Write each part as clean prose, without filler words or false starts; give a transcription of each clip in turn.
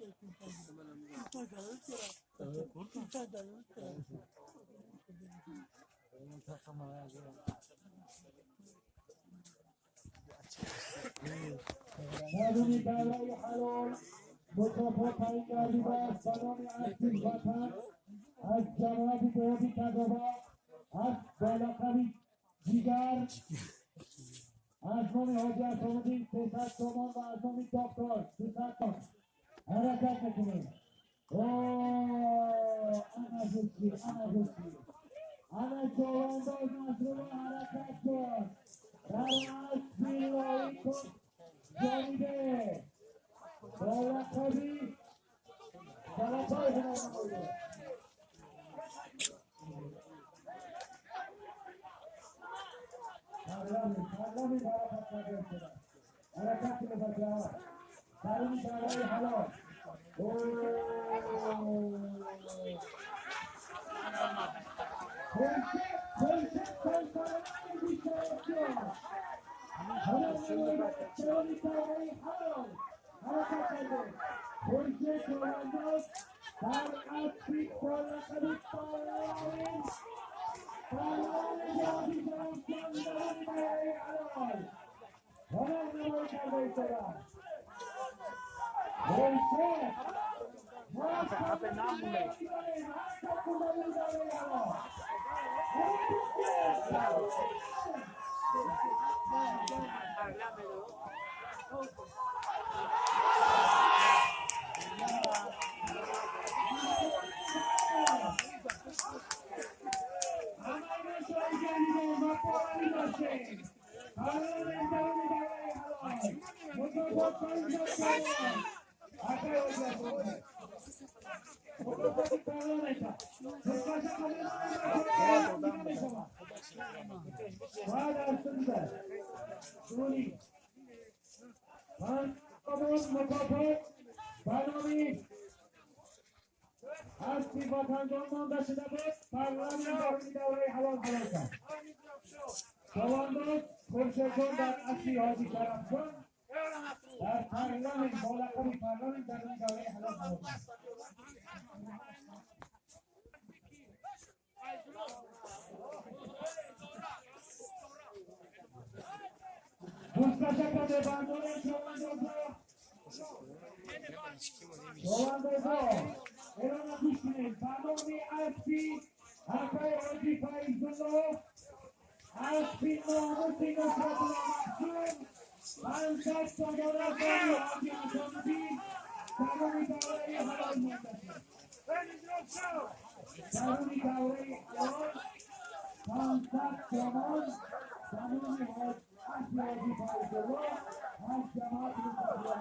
درون دوره حلال مکافات تعیین گردیده است به نام اصیل وطن از جماعت دهاتی تگاوه از بالقوی جیگر از نام حاجی حسام‌الدین 300 تومان و از نام دکتر 300 تومان. حرکت میکنیم. اوه، انا گوشی، انا گوشی، انا چوبانداز نصرالله حرکت کن در از کن جانبه با لقبی سرپای هنرنمایی. پرلامی پرلامی برکت کرده شده. حرکت کنه بچه ها درون دوره حلال. خورشید خورشید 27 درون دوره حلال حرکت کرده. خورشید چوبانداز در اصلی با لقب پهلوان پهلوان جهادی درخشان درون دوره حلال هنرنمایی کرده ایستاده. خورشید Ape naam مکافات برنامه هستی وطنجان مانده شده بود. پرلامی درونی دوره حلال حلال کرد. چوبانداز خورشیدجان در اصلی حاجی کرمجان در پرلامی با لقب پرلامی درونی دوره حلال حلال کرد. دوستش کرده بندان چوباندازها چوباندازها اعلان گوش کنید. برنامه اصلی حرفه حاجی فیض‌الله اصلی ناموس نصرت الله 500 تومان از نام حاجی حسام‌الدین درون دوره حلال مانده شد. درون دوره حلال 500 تومان درون اصلی حاجی فیض‌الله از جماعت نصرت الله.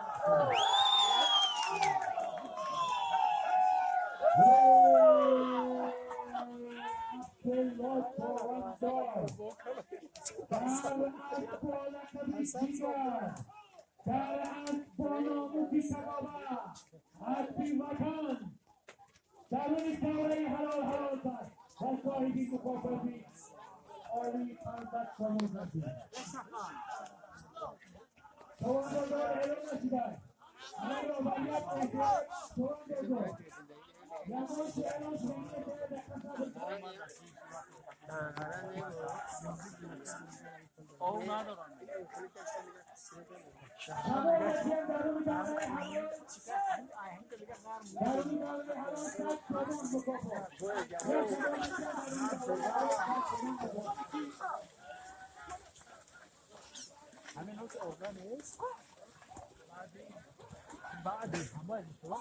عبدالله چوبانداز در از با لقب جیگر در از با ناموسی تقاوه از وطن درون دوره حلال حلال کرد و صاحبی مکافاتی عالی 500 تومان رسید. چوباندازان اعلام نشدن. همه راوریت احتیاط چوباندازان یواش اعلام شده دقت نکنید. تمام تیم درون دوره حلال درون دوره حلال 100 تومان مکافات. یک تمام تیم درون دوره حلال 100 تومان مکافات. همین هوش اوغانیست بعد همه طلع